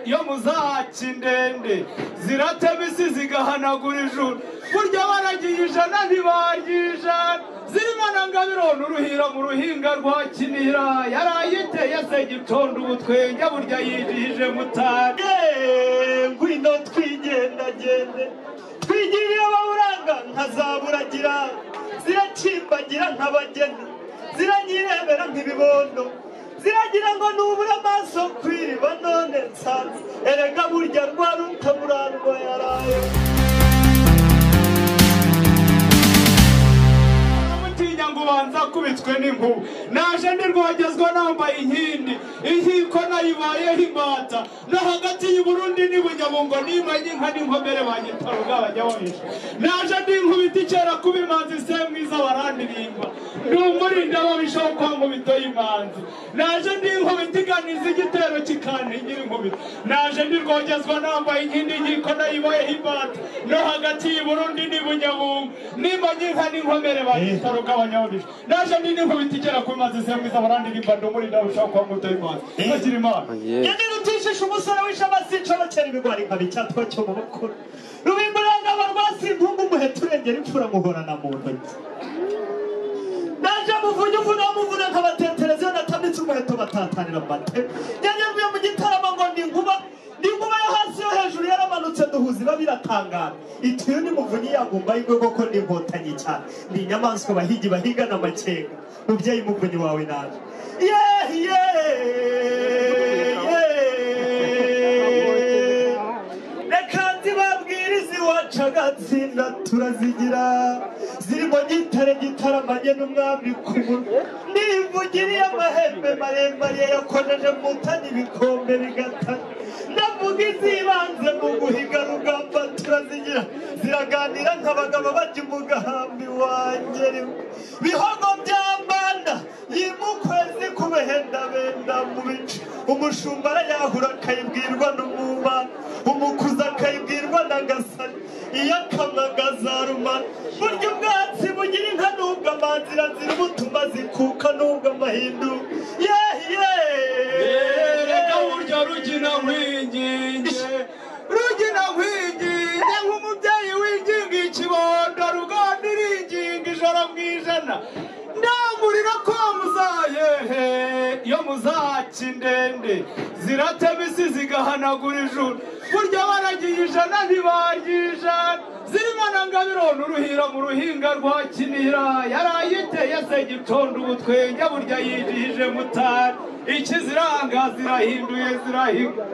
Yo muzaki ndende ziratema isi zigahanagura ijuru, burya baragiye ijana ntibarya ijana. Zirimo na Ngabirona uruhira mu ruhinga rwa Kinihira, yarayiteye se gitondo ubutwenge burya yijije mutari. Ngwino twigendagende twigiriye ababuranga nkazaburagira, zirakimbagira nk'abageni, ziranyirebera nk'ibibondo, ziragira ngo nubura amaso kwiriba none nsanze erega burya rwa rutaburandwa yaraye. Mutinya ngo ubanza kubitswe n'inkuba, naje ndi rwogezwa nambaye inkindi, inkiko nayibayeho imbata, no hagati y'u Burundi n'Ibunyabungo nimanye inka n'inkomere banyitaruga bajya babisha. Naje ndi inkubita ikera kuba imanzi se mwiza barandirimba, ndi umurinda babisha wo kwa nkubito y'imanzi. Naje ndi inkubita iganiza igitero kikantigira inkubito, naje ndi rwogezwa nambaye inkindi, inkiko nayibayeho imbata, no hagati y'u Burundi n'Ibunyabungo nimanye inka n'inkomere banyitaruga bajya babisha. Naje ndi inkubita ikera kuba imanzi se mwiza barandirimba, ndi umurinda babisha wo kwa nkubito y'imanzi. Bagira Imana. Yanirutishisha umusore w'ishamasico bakera ibigwari nka bicyatwa cyo mu bukuru, rubimburangabo rwasimpungu umuheto urengera imfura muhorana mu ntoki. Naje muvunye uvuna muvuna nkabatetereza iyo natamitse umuheto batatanira mu mateme. Yanyaguye mu gitaramo ngo ni inkuba, ni inkuba yo hasi yo hejuru yaramanutse duhuza iba biratangara. Itiyo ni muvunyi yagumba y'ingwe koko ni inkotanyi cyane, ni inyamaswa abahigi bahigana amakenga. Mubyeyi muvunyi wawe naje. Reka nzibabwirize iwacu agatsinda turazigira, zirimo gitare gitaramanye n'umwami ku munwa, nivugiriye amahembe maremare yakojeje mutani ibikombe bigatana. Ndavuga izibanze mu guhiga rugamba turazigira, ziraganira nk'abagabo bajya umugambi wanjye. Bihogo byambanda yimukwezi kubehenda benda mu bice, umushumba arayahura akayibwirwa n'umumana, umukuza akayibwirwa na gasani, iyo akamagazarumana. Burya ubwatsi bugira inka nubwo amanzira nzira ubutuma zikuka nubwo amahindu. Reka burya Rugina nkwinginge, Rugina nkwinginge nk'umubyeyi winginga ikibondo, ruganda iringinga ijoro mu ijana. Ndangurira ko muzaye yo muzaki ndende ziratema isi zigahanagura ijuru, burya baragiye ijana ntibarya ijana. Zirimo na Ngabirona uruhira mu ruhinga rwa Kinihira, yarayiteye se gitondo ubutwenge burya yijije mutari. Ikiziranga zirahinduye zirahiga.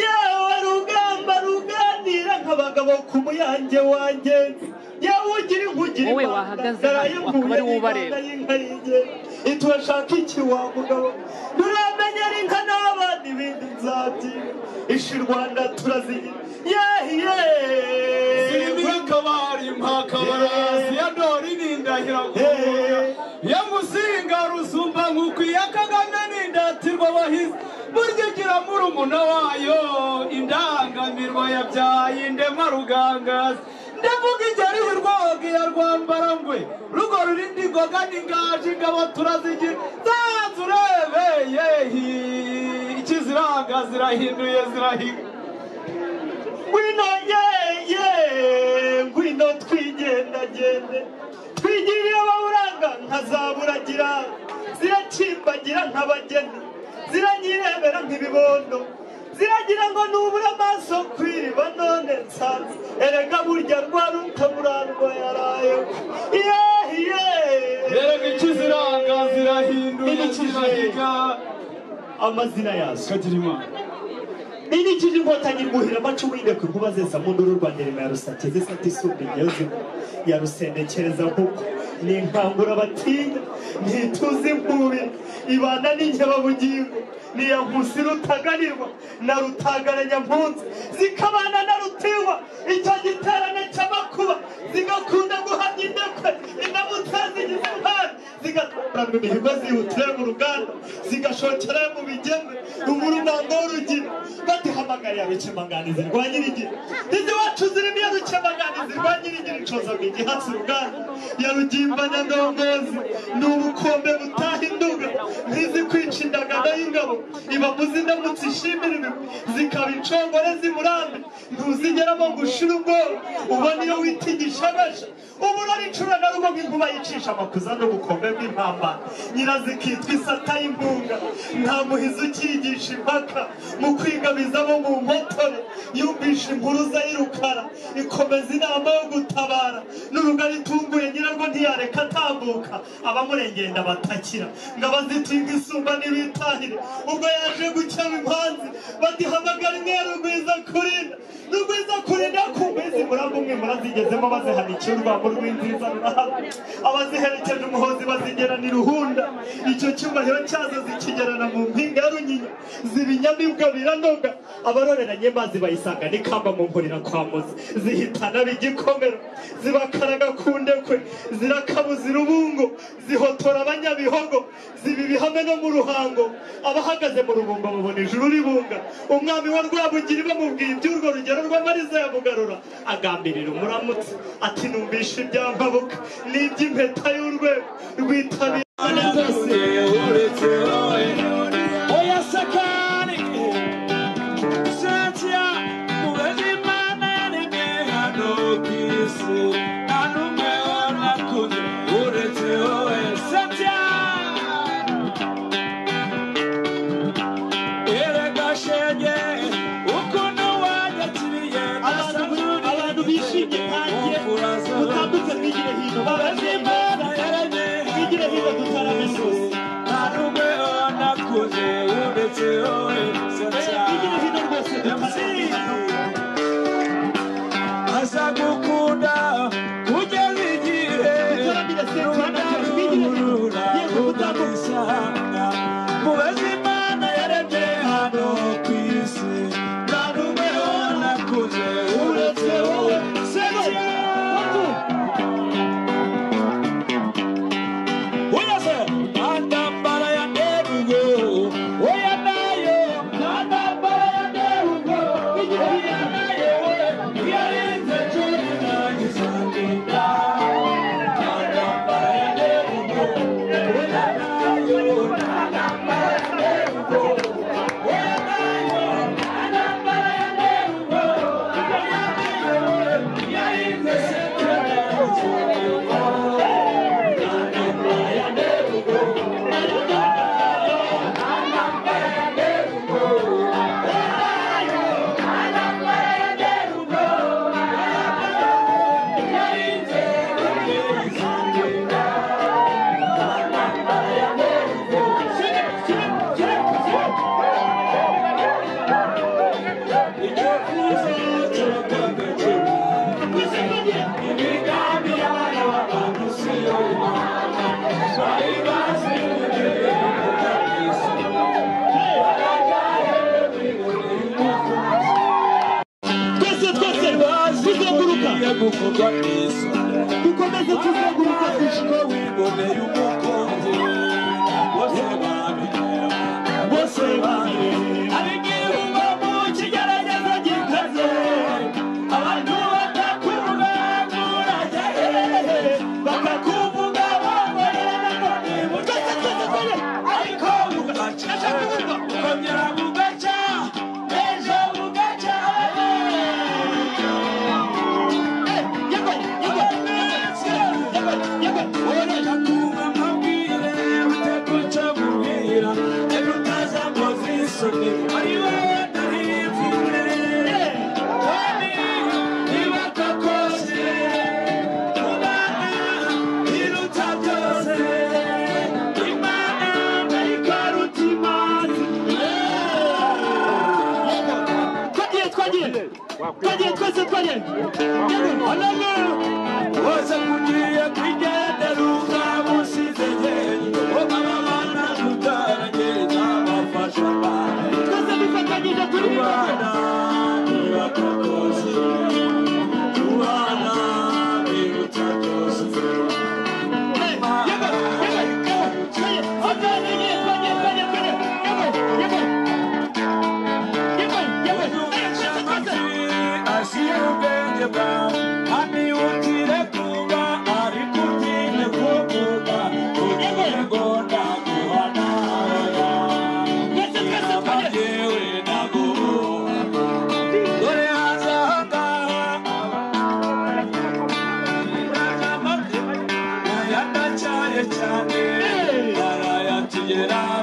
Yewe rugamba ruganira nk'abagabo ku muyange wanjye, yewe ugira inkugira wowe wahagaze hano akaba ari wowe ubareba. Turashaka iki wa mugabo, nturamenyera inka n'abana ibindi nzabyiga, ishi Rwanda turazigira. Zirimo akabari mpakabarasi ya Ndori n'indahira ya Musinga Rusumba nk'uko iya Kagame n'indatirwa abahizi. Burya igira murumuna wayo indangamirwa yabyaye indema rugangazi. Ndavuga igeri rwoga ya Rwambarangwe, rugo rurindi ingoga n'ingaje ingabo turazigira. Zanze urebeye ikiziranga zirahinduye zirahiga. Ngwino ye ngwino twigendagende twigiriye ababuranga nkazaburagira, zirakimbagira nk'abageni, ziranyirebera nk'ibibondo, ziragira ngo nubura amaso kwiriba none nsanze erega burya rwa rutaburandwa yaraye. Erega ikiziranga zirahinduye zirahiga. Amazina yazo Kagira Imana. Inikije inkotanyi rwuhira amacumu y'indekwe inkuba zesa mu nduru rwa Nderema ya Rusake zisata isumba ingeyo ya Rusendekereza nkuko ni inkangura batinya ntituzi inkubi ibana n'inkebabugingo ni ya Nkusi rutaganirwa na Rutagara Nyampunzi zikabana na Rutiwa icyo giterane cy'amakuba zigakunda guhamya indekwe indamutsa zigize impano zigatorana imihigo zihutira mu ruganda zigashokera mu bigembe uburumango w'urugina batihamagariye abikemanganizi rwa Nyirigira. Izi wacu zirimo Rushindi ya Rukemaganizi rwa Nyirigira inshoza mu igihatsi uruganda ya Rugimbana ndongozi ni ubukombe butaha induga ntizi kwica indagano y'ingabo iba mu zindamutse ishimira ibigwi zikaba inshongore z'imurambi ntuzigeramo ngo ushire ubwoba ubona iyo wita igishagasha uburora incura na rugo nk'inkuba yicisha amakuza n'ubukombe bw'impambara nyirazikitwa isata y'impunga nta muhizi ukiyigisha impaka mu kwigabiza bo mu mpotore yumvisha impuruza y'irukara ikomeza inama yo gutabara n'urugari itunguye nyirarwo ntiyareka atambuka abamurengenda batakira ngo abazitinga isumba n'ibitahire ubwo yaje gukeba impanzi badihamagara imwe ya Rugwiza kurinda Rugwiza kurinda kumbe murambo umwe murazigezemo bazihanikiye urwamo rw'inziza rurahaba abaziherekeje umuhozi bazigerana iruhunda icyo cyubahiro cyazo zikigerana mu mpinga ya Runyinya zibinyamibwa biranoga abaroreranye mazi bayisanga n'ikamba mu nkurira kwa Muzi zihitana b'igikomero zibakaraga ku ndekwe zirakabuza irubungo zihotora abanyabihogo ziba ibihame no mu ruhango abahagaze mu rubumba babona ijuru ribunga umwami wa Rwabugiri bamubwiye iby'urwo rugero rw'amariza ya Bugarura agambirira umuramutse ati numvishe ibyampabuka n'iby'impeta y'urwego rwitabira Oya sakani Cynthia Murazimana yaremye hano ku isi nta n'umwe wanakunze uretse wowe Cynthia Erega shenge ukuntu wanyakiriye abantu bishimye nkanjye mutambutse mwigire hino Murazimana yaremye mwigire hino dutarame isusi nta n'umwe wanakunze uretse wowe Cynthia mwigire hino rwose dutarame hano azagukunda kugeza igihe dutaramire Cynthia na Josh mwigire hino yego mutambuke isanga mubaze Imana yaremye hano ku isi nta n'umwe wanakuze uretse wowe Cynthia Oya se ntambara ya Nderugo oya nayo ntambara ya Nderugo oya nayo yarinze cumi nanjye ntambara ya Nderugo oya nayo ntambara ya Nderugo oya nayo ntambara ya Nderugo oya nayo yarinze cumi twese twese tuzenguruka dukomeze tuzenguruka twagiye twese twagiye Wose kugiye kwigendera ukamusize jyenyine abana tutaranye nabafasha twese dufatanyije turi Tubana niba koko tubana biruta byose yego yego yego yego Rwogera.